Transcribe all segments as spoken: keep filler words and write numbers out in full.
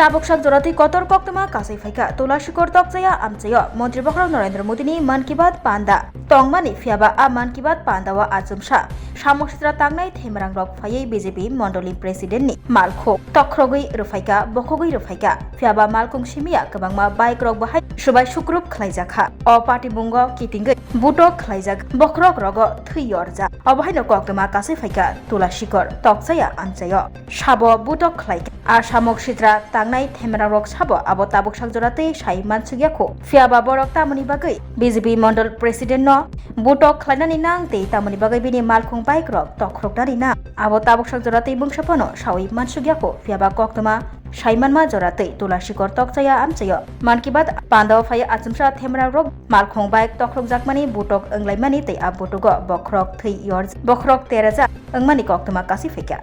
Tabuk sak joratwi kotor koktwma kasui phaikha Tulashikor Tokchaya amchaio Montri Bokhorok Narendra Modini Mann Ki Baat panda tongmani, phiyaba a Mann Ki Baat pandao achomsa samung sitra tangnai themrangrok phaiwi B J P mondoli presidentni malkhung tokhrogwi rwphaikha, bokhogwi rwphaikha, phiyaba malkhung simiya kwbangma bike rok bahai subai sukrup khlaijakha. O patibungo kitingwi butok khlaijak, bokhorok rogo thwi yorjak. Obo haino koktwma kasui phaikha Tulashikor Tokchaya amchaio. Sabo butok khlaikha. A samung sitra tangnai themrangrok sabo abo tabuk sak joratwi sai mansukya kho. Phiyaba borok tamoni bagwi B J P mondol presidentno butok khlainani nang tei tamoni bagwi bini malkhung bike rok tokhroknani nang. Abo tabuk sak joratwi mungsa phano saui mansukya kho. Phiyaba koktwma sai manma joratwi Tulashikor Tokchaya amchaio Mann Ki Baat pandao phai achomsa themrangrok malkhung bike tokhrokjakmani butok wnglaimani tei a butogo bokhorok thwi yorjak, bokhorok terajak wngmani koktwma kasui phaikha.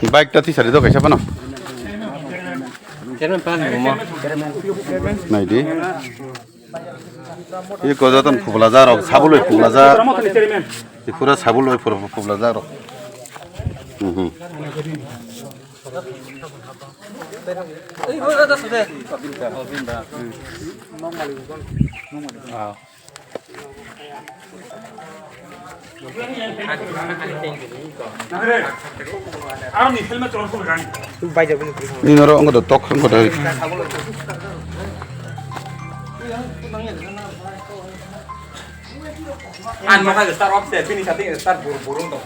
Bike ta tisari do kaisa phano. Chairman, pan mo. Nai di. Iko joton phublajak rok, sabuloi phublajak. Ipura sabuloi phublajak rok. Mhm. Nini oro wngkha tok wngkha dai. Ang mokha start off se, bini sati start bur-, burung tong.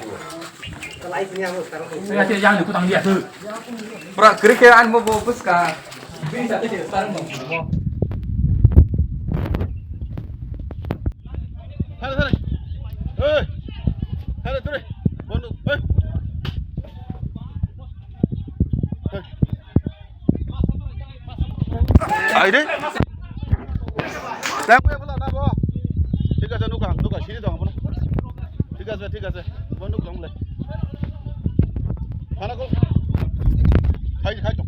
Pura kiri kiri ang bo, bo, buska. Bini sati start tong. Thare, thare. Hey. Thare, thare. Bondo, hey. Hey. Aire. Tang ya bola na bo. Thik ase, nukha, nukha, siri dong, bono. Thik ase, thik ase. Bondo dong le. Khana ko. Khai, khai to.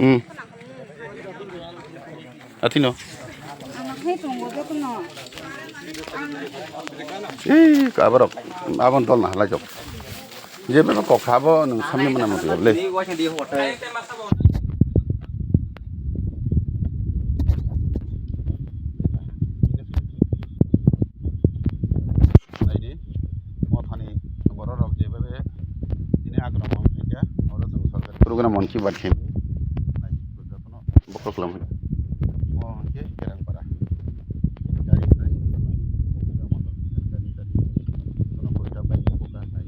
Hmm. Atino. Ang khe tongo jotono. Ei, kaborok abon dol na halai jok. Je bebe kok habo nung samni mana mati le. Ni waisa di hotel. Kono Mon Ki Baat khe. Bokol khulum. Mo hwnkhe Kerangpara. Gari gari. Kono Kolkata bai Kolkata hai.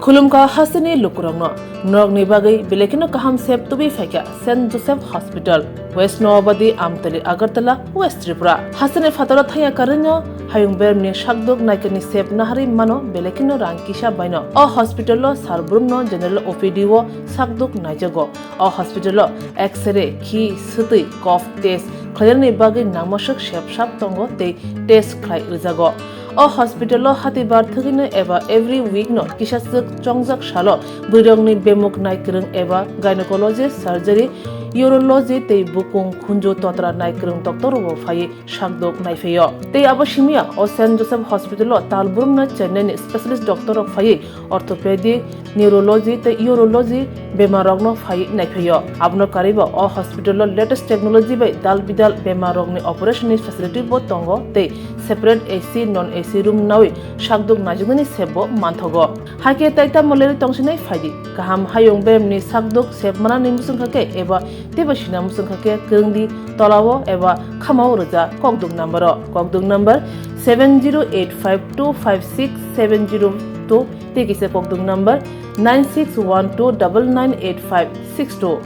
Khulumkha hasteni lukurokno, norokni bagwi belai kheno kaham sep tubui phaikha Saint Joseph Hospital, West Noabadi, Amtali, Agartala, West Tripura. Hasteni phataro thangya karwino hayung beremni sakduk naikani sep naharwi mano belai kheno rang kisa baino. O hospital-o sar brumno general O P D-o sakduk naijago. O hospital-o X-ray, khi, swtwi, cough test khlainani bagwi nangmaswk sep sap tongo tei test khlai rwjago. O hospital-o hatibar thwgwino eba every week-no kisaswk chongjak salo bwrwirokni bemuk naikwrwng eba gynecologist, surgery, urology tei bukung khunju totra naikwrwng doctor-rokbo phaiwi sakdok naiphaio. Tei abo simiya o Saint Joseph Hospital-o tal brumno Chennai-ni specialist doctor-rok phaiwi orthopedic, neurology tei urology bemarrokno phaiwi naiphaio. Abono karwibo o hospital-o latest technology bai dal bidal bemarrokni operation-ni facility-bo tongo tei separate A C, non A C room nawi sakdok naijaknani sep-bo manthogo. Hakhe tai tamo lerwi tongsinai phaidi. Kaham hayung beremni sakdok sep manani muchungkha khe eba teibo sina muchungkha khe kwrwngdi tolao eba khamao rwja kokduk number-o. Kokduk number seven zero eight five two five six seven zero two tei kisa kokduk number nine six one two double nine eight five six two.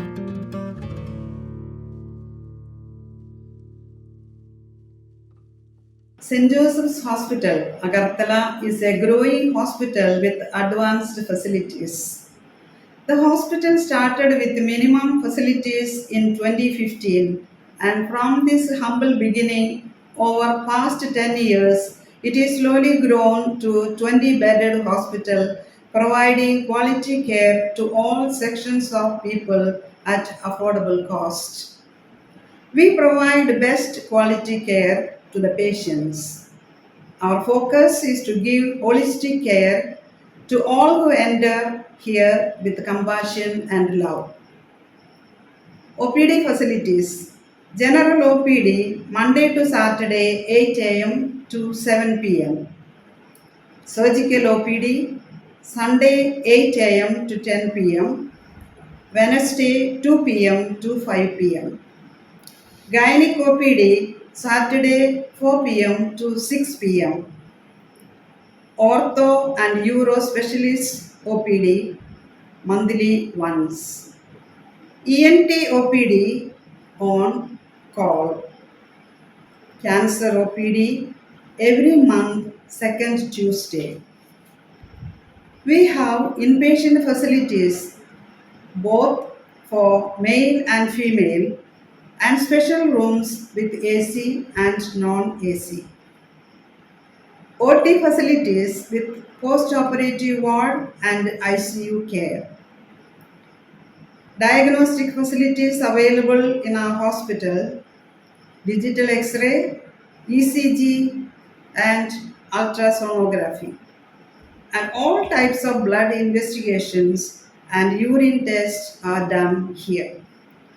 Saint Joseph's Hospital, Agartala is a growing hospital with advanced facilities. The hospital started with minimum facilities in twenty fifteen, and from this humble beginning, over past ten years, it is slowly grown to twenty bedded hospital, providing quality care to all sections of people at affordable cost. We provide best quality care to the patients. Our focus is to give holistic care to all who enter here with compassion and love. O P D facilities. General O P D, Monday to Saturday, eight A M to seven P M. Surgical O P D, Sunday, eight A M to ten P M, Wednesday, two P M to five P M. Gynec O P D, Saturday, four P M to six P M. Ortho and Uro Specialist O P D, monthly once. E N T O P D on call. Cancer O P D every month, second Tuesday. We have inpatient facilities both for male and female, and special rooms with A C and non-A C. O T facilities with post-operative ward and I C U care. Diagnostic facilities available in our hospital, digital X-ray, E C G, and ultrasonography. And all types of blood investigations and urine tests are done here.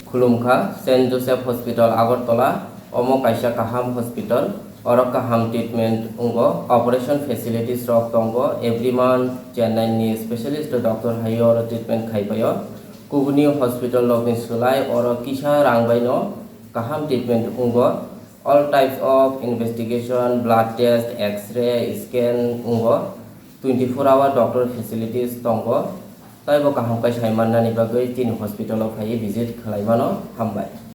Khulumkha, Saint Joseph Hospital, Agartala. Omo kaisa kaham hospital. Oro kaham treatment wngo. Operation facilities rok tongo. Every month Chennai ni specialist doctor hai oro treatment khai paio. Kubuni hospital rokni swlai oro kisa rang bai no kaham treatment wngo. All types of investigation, blood test, X-ray, scan wngo. Twenty four hour doctor facilities tongo. Taibo kaham khe sai mannani bagwi chini hospital o phaiwi visit khlai mano. Hambai.